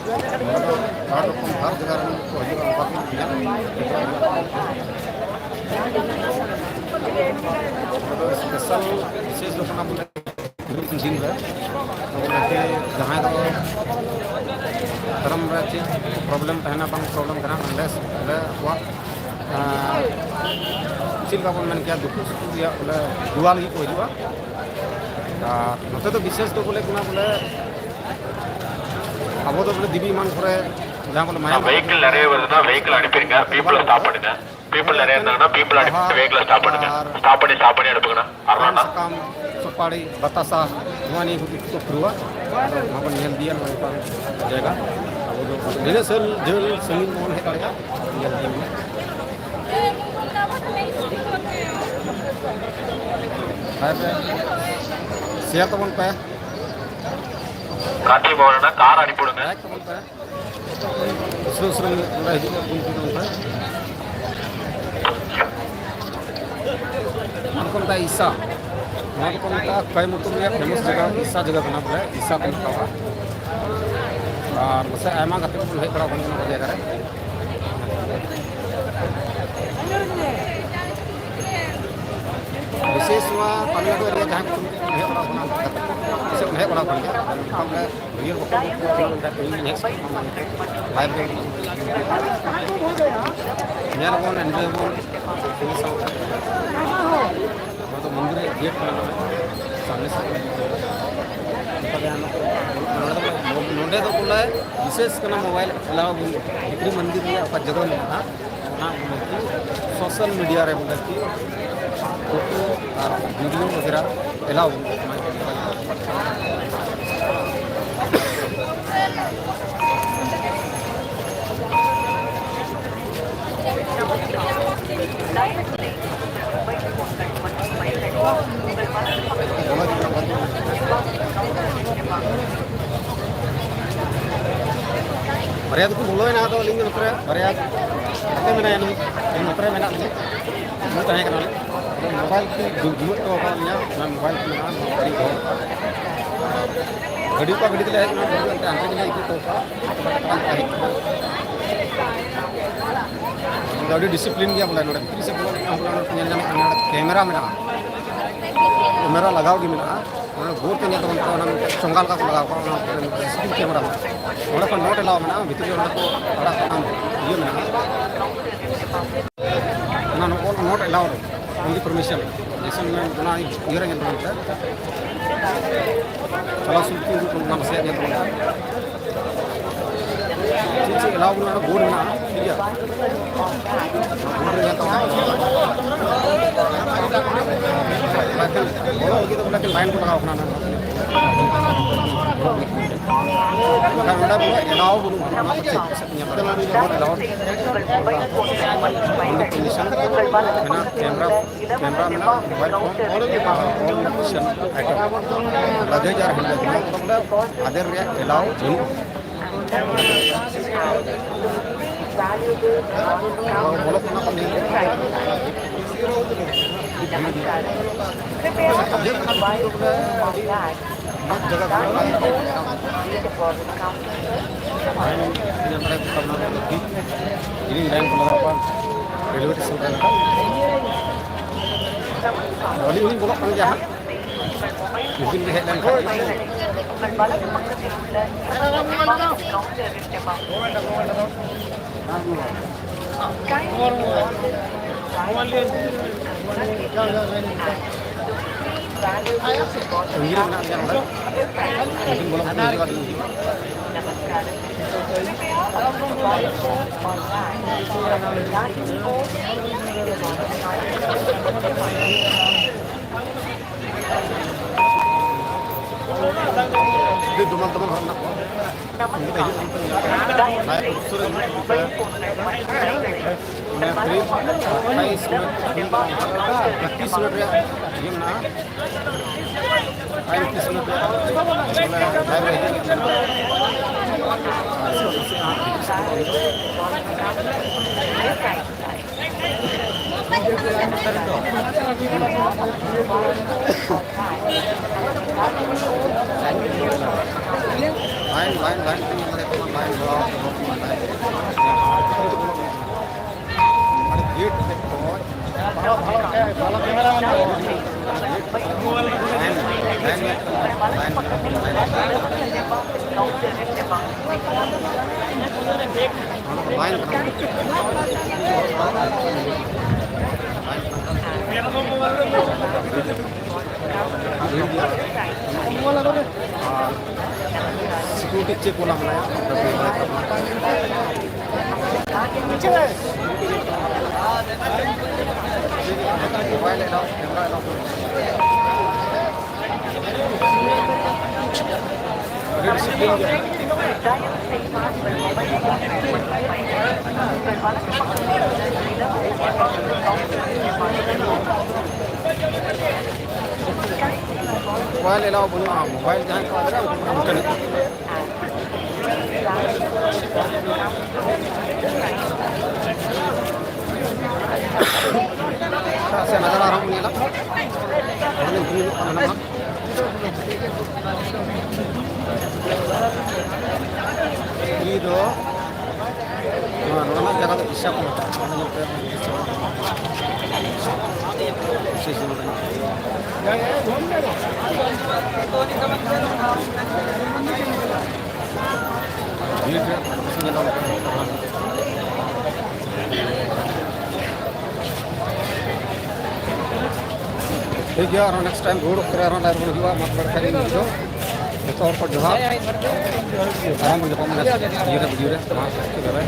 ᱱᱚᱣᱟ ᱫᱚ ᱵᱟᱨ ᱨᱚᱠᱚᱢ, ᱵᱟᱨ ᱡᱟᱭᱜᱟ ᱨᱮᱱ ᱠᱚ ᱦᱤᱡᱩᱜᱼᱟ, ᱚᱱᱠᱟ ᱠᱚ ᱧᱮᱞ᱾ ᱱᱚᱣᱟ ᱫᱚ special ᱵᱤᱥᱮᱥ ᱫᱚ ᱠᱟᱱᱟ ᱵᱚᱞᱮ ᱫᱤᱱ ᱨᱮ ᱡᱟᱦᱟᱸᱭ ᱫᱚ ᱫᱷᱚᱨᱚᱢ ᱨᱮ ᱪᱮᱫ problem ᱛᱟᱦᱮᱱᱟ, ᱵᱟᱝ problem ᱛᱟᱦᱮᱱᱟ, ᱚᱸᱰᱮ ᱟᱵᱚᱣᱟᱜ, ᱟᱸ, ᱪᱮᱫ ᱞᱮᱠᱟ ᱵᱚᱱ ᱢᱮᱱ ᱠᱮᱭᱟ, ᱫᱩᱠᱷ ᱥᱩᱠᱷ ᱨᱮᱭᱟᱜ ᱵᱚᱞᱮ ᱫᱩᱣᱟ ᱞᱟᱹᱜᱤᱫ ᱠᱚ ᱦᱤᱡᱩᱜᱼᱟ᱾ ᱟᱨ ᱱᱚᱛᱮ ᱫᱚ ᱵᱤᱥᱮᱥ ᱫᱚ ᱵᱚᱞᱮ ᱠᱟᱱᱟ ᱵᱚᱞᱮ ᱟᱵᱚ ᱫᱚ ᱵᱚᱞᱮ ᱫᱮᱵᱤ ᱮᱢᱟᱱ ᱠᱚᱨᱮ ᱡᱟᱦᱟᱸ ᱵᱚᱞᱮ ᱢᱟᱭᱟᱢ ᱵᱷᱮᱦᱤᱠᱮᱞ ᱱᱟᱨᱮ ᱵᱚᱞᱮ ᱵᱷᱮᱦᱤᱠᱮᱞ ᱟᱹᱰᱤ ᱯᱮ ᱜᱟ ᱯᱤᱯᱞ ᱥᱛᱷᱟᱯᱚᱱ ᱮᱫᱟ᱾ ᱯᱤᱯᱞ ᱱᱟᱨᱮ ᱱᱟᱱᱟ ᱯᱤᱯᱞ ᱟᱹᱰᱤ ᱵᱷᱮᱦᱤᱠᱮᱞ ᱥᱛᱷᱟᱯᱚᱱ ᱮᱫᱟ᱾ ᱥᱛᱷᱟᱯᱚᱱ ᱥᱛᱷᱟᱯᱚᱱ ᱟᱹᱰᱤ ᱯᱮ ᱜᱟᱱᱟ᱾ ᱟᱨ ᱥᱟᱠᱟᱢ, ᱥᱩᱯᱟᱲᱤ, ᱵᱟᱛᱟᱥᱟ, ᱱᱚᱣᱟ ᱱᱤᱭᱟᱹ ᱠᱚᱜᱮ ᱠᱚ ᱯᱩᱨᱟᱹᱣᱟ᱾ ᱟᱫᱚ ᱚᱱᱟ ᱵᱚᱱ ᱧᱮᱞ ᱤᱫᱤᱭᱟ, ᱱᱚᱝᱠᱟᱱ ᱡᱟᱭᱜᱟ᱾ ᱟᱵᱚ ᱫᱚ ᱱᱤᱱᱟᱹᱜ ᱥᱟᱹᱞ ᱡᱷᱟᱹᱞ ᱥᱟᱺᱜᱤᱧ ᱵᱚᱱ ᱦᱮᱡ ᱫᱟᱲᱮᱭᱟᱜᱼᱟ, ᱧᱮᱞ ᱤᱫᱤ ᱵᱚᱱ᱾ ᱟᱨ share ᱛᱟᱵᱚᱱ ᱯᱮ᱾ ᱠᱟᱪᱤ ᱵᱚᱞ ᱨᱮᱱᱟᱜ ᱠᱟᱨ ᱟᱹᱰᱤ ᱯᱩᱨᱟᱹ ᱢᱮ᱾ Like ᱛᱟᱵᱚᱱ ᱯᱮ᱾ ᱩᱥᱨᱟᱹ ᱩᱥᱨᱟᱹ ᱱᱚᱰᱮ ᱦᱤᱡᱩᱜ ᱢᱮ, ᱯᱷᱳᱱ ᱯᱮ ᱱᱚᱝᱠᱟ᱾ ᱱᱚᱣᱟ ᱫᱚᱠᱚ ᱢᱮᱛᱟᱜᱼᱟ ᱤᱥᱟ᱾ ᱱᱚᱣᱟ ᱫᱚᱠᱚ ᱢᱮᱛᱟᱜᱼᱟ ᱠᱚᱭᱮᱢᱵᱟᱴᱩᱨ ᱨᱮᱭᱟᱜ famous ᱡᱟᱭᱜᱟ, ᱤᱥᱟ ᱡᱟᱭᱜᱟ ᱠᱟᱱᱟ ᱵᱚᱞᱮ, ᱤᱥᱟ ᱠᱚ ᱢᱮᱛᱟᱜᱼᱟ᱾ ᱟᱨ ᱯᱟᱥᱮᱡ ᱟᱭᱢᱟ ᱜᱟᱛᱮ ᱠᱚᱵᱚᱱ ᱦᱮᱡ ᱵᱟᱲᱟ ᱟᱠᱟᱱᱟ ᱱᱚᱣᱟ ᱡᱟᱭᱜᱟ ᱨᱮ᱾ ᱵᱤᱥᱮᱥ ᱱᱚᱣᱟ ᱛᱟᱢᱤᱞᱱᱟᱲᱩ ᱮᱨᱤᱭᱟ ᱡᱟᱦᱟᱸᱭ ᱠᱚ ᱦᱮᱡ ᱵᱟᱲᱟ ᱟᱠᱟᱱᱟ, ᱯᱟᱥᱮᱡ ᱵᱚᱱ ᱦᱮᱡ ᱵᱟᱲᱟ ᱟᱠᱟᱱ ᱜᱮᱭᱟ᱾ ᱱᱤᱭᱟᱹ ᱵᱚᱠᱚᱞ ᱤᱧ ᱦᱮᱡ ᱥᱮᱴᱮᱨ ᱞᱟᱭᱤᱵᱷ ᱨᱮ ᱧᱮᱞ ᱟᱵᱚᱱ, enjoy ᱟᱵᱚᱱ᱾ ᱱᱚᱣᱟ ᱫᱚ ᱢᱚᱱᱫᱤᱨ ᱨᱮᱭᱟᱜ gate ᱠᱟᱱᱟ, ᱥᱟᱢᱱᱮ ᱥᱮᱫ ᱨᱮ᱾ ᱱᱚᱰᱮ ᱫᱚ, ᱱᱚᱰᱮ ᱫᱚ ᱵᱚᱞᱮ ᱵᱤᱥᱮᱥ ᱠᱟᱱᱟ mobile allow ᱵᱷᱤᱛᱨᱤ ᱢᱚᱱᱫᱤᱨ ᱨᱮᱭᱟᱜ ᱚᱠᱟ ᱡᱟᱭᱜᱟ ᱢᱮᱱᱟᱜᱼᱟ, ᱚᱱᱟ ᱵᱚᱞᱮ ᱠᱤ social media ᱨᱮ ᱵᱚᱞᱮ ᱠᱤ photo ᱟᱨ video ᱵᱟᱜᱮᱨᱟ allow ᱵᱟᱹᱱᱩᱜᱼᱟ᱾ ᱵᱟᱨᱭᱟ ᱫᱚᱠᱚ ᱵᱚᱞᱚᱭᱮᱱᱟ, ᱟᱫᱚ ᱟᱹᱞᱤᱧ ᱫᱚ ᱱᱚᱛᱮ ᱨᱮ ᱵᱟᱨᱭᱟ ᱜᱟᱛᱮ ᱢᱮᱱᱟᱭᱟ, ᱱᱩᱭ ᱱᱚᱛᱮ ᱨᱮ ᱢᱮᱱᱟᱜ ᱞᱤᱧᱟ, ᱱᱩᱭ ᱛᱟᱦᱮᱸ ᱠᱟᱱᱟ᱾ ᱟᱫᱚ ᱢᱳᱵᱟᱭᱤᱞ ᱠᱚ ᱡᱩ-, ᱡᱩᱞᱩᱜ ᱦᱚᱴᱚ ᱟᱠᱟᱫ ᱞᱤᱧᱟ, ᱚᱱᱟ ᱢᱳᱵᱟᱭᱤᱞ ᱠᱚ ᱢᱮᱱᱟᱜᱼᱟ, ᱜᱟᱹᱰᱤ ᱠᱚ, ᱜᱟᱹᱰᱤ ᱚᱠᱟ ᱜᱟᱹᱰᱤ ᱛᱮᱞᱮ ᱦᱮᱡ ᱮᱱᱟ, ᱜᱟᱹᱰᱤ ᱚᱱᱛᱮ ᱦᱟᱱᱛᱮ ᱜᱮᱞᱮ ᱤᱫᱤ ᱦᱚᱴᱚ ᱠᱟᱜᱼᱟ᱾ ᱟᱹᱰᱤ ᱰᱤᱥᱤᱯᱞᱤᱱ ᱜᱮᱭᱟ ᱵᱚᱞᱮ, ᱱᱚᱰᱮ ᱵᱷᱤᱛᱨᱤ ᱥᱮᱫ ᱵᱚᱞᱚ ᱞᱮᱱᱠᱷᱟᱱ ᱵᱚᱞᱮ ᱱᱚᱰᱮ ᱧᱮᱞ ᱧᱟᱢᱚᱜ ᱠᱟᱱᱟ, ᱱᱚᱰᱮ ᱠᱮᱢᱮᱨᱟ ᱢᱮᱱᱟᱜᱼᱟ, ᱠᱮᱢᱮᱨᱟ ᱞᱟᱜᱟᱣ ᱜᱮ ᱢᱮᱱᱟᱜᱼᱟ᱾ ᱚᱱᱟ ᱜᱳᱞ ᱛᱮ ᱧᱮᱞ ᱛᱟᱵᱚᱱ ᱯᱮ, ᱚᱱᱟ ᱢᱤᱫᱴᱮᱱ ᱪᱚᱸᱜᱟ ᱞᱮᱠᱟ ᱠᱚ ᱞᱟᱜᱟᱣ ᱠᱟᱜᱼᱟ, ᱚᱱᱟ ᱥᱤᱥᱤ ᱴᱤ ᱠᱮᱢᱮᱨᱟ ᱢᱮᱱᱟᱜᱼᱟ᱾ ᱱᱚᱰᱮ ᱠᱷᱚᱱ ᱱᱚᱴ ᱮᱞᱟᱣ ᱢᱮᱱᱟᱜᱼᱟ, ᱵᱷᱤᱛᱨᱤ ᱨᱮ ᱚᱱᱟ ᱠᱚ ᱟᱲᱟᱜ ᱠᱟᱜᱼᱟ, ᱤᱭᱟᱹ ᱢᱮᱱᱟᱜᱼᱟ, ᱚᱱᱟ ᱱᱚ-, ᱚᱞ ᱱᱚᱴ ᱮᱞᱟᱣ, only permission, ᱡᱮᱭᱥᱮ ᱚᱱᱟ ᱤᱭᱟᱹ ᱨᱮ ᱧᱮᱞ ᱛᱟᱵᱚᱱ ᱯᱮ, ᱪᱟᱞᱟᱣ ᱥᱩᱨ ᱠᱚ ᱚᱱᱟ ᱱᱟᱥᱮᱭᱟᱜ ᱧᱮᱞ ᱛᱟᱵᱚᱱ ᱯᱮ᱾ ᱪᱮᱫ ᱪᱮᱫ ᱮᱞᱟᱣ ᱵᱚᱱ ᱢᱮᱱᱟᱜᱼᱟ, ᱵᱳᱨᱰ ᱢᱮᱱᱟᱜᱼᱟ, ᱴᱷᱤᱠ ᱜᱮᱭᱟ? ᱵᱳᱨᱰ ᱨᱮ ᱧᱮᱞ ᱛᱟᱵᱚᱱ ᱯᱮ᱾ ᱚᱱᱟ ᱠᱷᱟᱱ ᱵᱚᱞᱚ ᱞᱟᱹᱜᱤᱫ ᱫᱚ ᱚᱱᱟ ᱠᱷᱟᱱ ᱞᱟᱭᱤᱱ ᱠᱚ ᱞᱟᱜᱟᱣ ᱠᱟᱱᱟ, ᱚᱱᱟ ᱵᱟᱠᱷᱟᱱ ᱚᱸᱰᱮ ᱵᱚᱞᱚ ᱮᱞᱟᱣ ᱵᱟᱹᱱᱩᱜᱼᱟ, ᱚᱱᱟ ᱠᱚ ᱪᱮᱫ ᱠᱚ ᱥᱮᱫ ᱧᱮᱞ ᱫᱟᱲᱮᱭᱟᱜᱼᱟ᱾ ᱵᱳᱨᱰ ᱮᱞᱟᱣ, ᱚᱱᱞᱤ ᱠᱚᱱᱰᱤᱥᱚᱱ ᱢᱮᱱᱟᱜᱼᱟ, ᱠᱮᱢᱨᱟ, ᱠᱮᱢᱨᱟ ᱢᱮᱱᱟᱜᱼᱟ, ᱢᱳᱵᱟᱭᱤᱞ ᱯᱷᱳᱱ, ᱟᱨ ᱚᱞ ᱠᱤᱪᱷᱩ ᱟᱭᱴᱮᱢ, ᱞᱟᱜᱮᱡᱽ ᱟᱨ ᱦᱮᱱᱰ ᱵᱮᱜᱽ, ᱱᱚᱣᱟ ᱠᱚᱫᱚ ᱵᱚᱞᱮ ᱟᱫᱮᱨ ᱨᱮᱭᱟᱜ ᱮᱞᱟᱣ ᱵᱟᱹᱱᱩᱜᱼᱟ᱾ ᱵᱚᱞᱚᱜ ᱠᱟᱱᱟ ᱠᱚ ᱧᱮᱞ ᱧᱟᱢ ᱫᱟ᱾ ᱟᱹᱰᱤ ᱵᱷᱤᱲ ᱜᱮᱭᱟ᱾ ᱢᱤᱫ ᱡᱟᱭᱜᱟ ᱠᱷᱚᱱ ᱞᱟᱭᱤᱱ ᱠᱚ ᱞᱟᱜᱟᱣ ᱠᱚᱣᱟ᱾ ᱨᱮᱞᱣᱮ ᱥᱴᱮᱥᱚᱱ ᱨᱮ ᱞᱮᱠᱟ᱾ ᱟᱹᱞᱤᱧ ᱦᱚᱸᱞᱤᱧ ᱵᱚᱞᱚᱜ ᱠᱟᱱ ᱜᱮᱭᱟ ᱦᱟᱸᱜ᱾ ᱩᱱᱠᱤᱱ ᱜᱮ ᱦᱮᱡ ᱞᱮᱱ ᱠᱷᱟᱱ᱾ ᱛᱟᱺᱜᱤ ᱨᱮ ᱢᱮᱱᱟᱜ ᱞᱮᱭᱟ ᱱᱚᱰᱮ᱾ ᱩᱱᱠᱤᱱ ᱵᱚᱞᱚ ᱠᱟᱛᱮ ᱦᱤᱡᱩᱜᱼᱟ, ᱟᱹᱞᱤᱧ ᱦᱤᱡᱩᱜᱼᱟ᱾ ᱟᱹᱰᱤ ᱫᱩᱢᱟᱹᱞ ᱫᱩᱢᱟᱹᱞ ᱦᱚᱲ ᱢᱮᱱᱟᱜ ᱠᱚᱣᱟ᱾ ᱩᱱᱠᱩ ᱫᱚ ᱦᱤᱡᱩᱜ ᱠᱟᱱ ᱛᱟᱵᱚᱱᱟ᱾ ᱞᱟᱭᱤᱵᱷ ᱩᱥᱩᱞ ᱨᱮ ᱢᱮᱱᱟᱜ ᱠᱚᱣᱟ᱾ ᱚᱱᱟ ᱠᱷᱟᱹᱞᱤ ᱟᱴᱷᱟᱭᱤᱥ ᱢᱤᱱᱤᱴ, ᱯᱨᱮᱠᱴᱤᱥ ᱢᱤᱱᱤᱴ ᱨᱮᱭᱟᱜ ᱤᱭᱟᱹ ᱢᱮᱱᱟᱜᱼᱟ᱾ Lain, lain, lain, lain, lain. Security check wala ᱢᱮᱱᱟᱭᱟ᱾ Mobile allow ᱵᱟᱹᱱᱩᱜᱼᱟ, mobile ᱡᱟᱦᱟᱸᱭ ᱠᱚ ᱟᱫᱮᱨᱟ ᱩᱱᱠᱩ ᱠᱚ ᱢᱮᱱᱟᱜ ᱠᱚᱣᱟ᱾ ᱥᱮ ᱱᱟᱜᱟᱨ ᱟᱨᱦᱚᱸ ᱵᱚᱱ ᱧᱮᱞᱟ᱾ ᱚᱸᱰᱮ ᱵᱷᱤᱲ ᱧᱚᱜ ᱠᱟᱱᱟ ᱱᱟᱦᱟᱜ᱾ ᱱᱤᱭᱟᱹ ᱫᱚ ᱱᱚᱣᱟ ᱱᱚᱰᱮᱱᱟᱜ ᱡᱟᱭᱜᱟ ᱫᱚ ᱫᱤᱥᱟ ᱠᱚ ᱢᱮᱛᱟᱜᱼᱟ᱾ ᱚᱱᱟ ᱧᱮᱞ ᱯᱮ, ᱵᱤᱥᱮᱥ ᱱᱚᱰᱮᱱᱟᱜ᱾ ᱵᱷᱤᱲ ᱨᱮᱭᱟᱜ ᱯᱚᱨᱤᱵᱮᱥ ᱧᱮᱞᱚᱜ ᱠᱟᱱᱟ᱾ ᱴᱷᱤᱠ ᱜᱮᱭᱟ, ᱟᱨᱦᱚᱸ next time ᱨᱩᱣᱟᱹᱲᱚᱜ ᱠᱟᱱᱟ, ᱟᱨᱦᱚᱸ live ᱵᱚᱱ ᱦᱩᱭᱩᱜᱼᱟ᱾ ᱢᱟ ᱛᱚᱵᱮ ᱠᱷᱟᱡ ᱱᱤᱛ ᱫᱚ ᱡᱚᱛᱚ ᱦᱚᱲ ᱠᱚ ᱡᱚᱦᱟᱨ᱾ ᱟᱨᱦᱚᱸ ᱵᱚᱱ ᱧᱟᱯᱟᱢᱟ next video ᱨᱮ, video ᱨᱮ᱾ ᱢᱟ ᱛᱚᱵᱮ᱾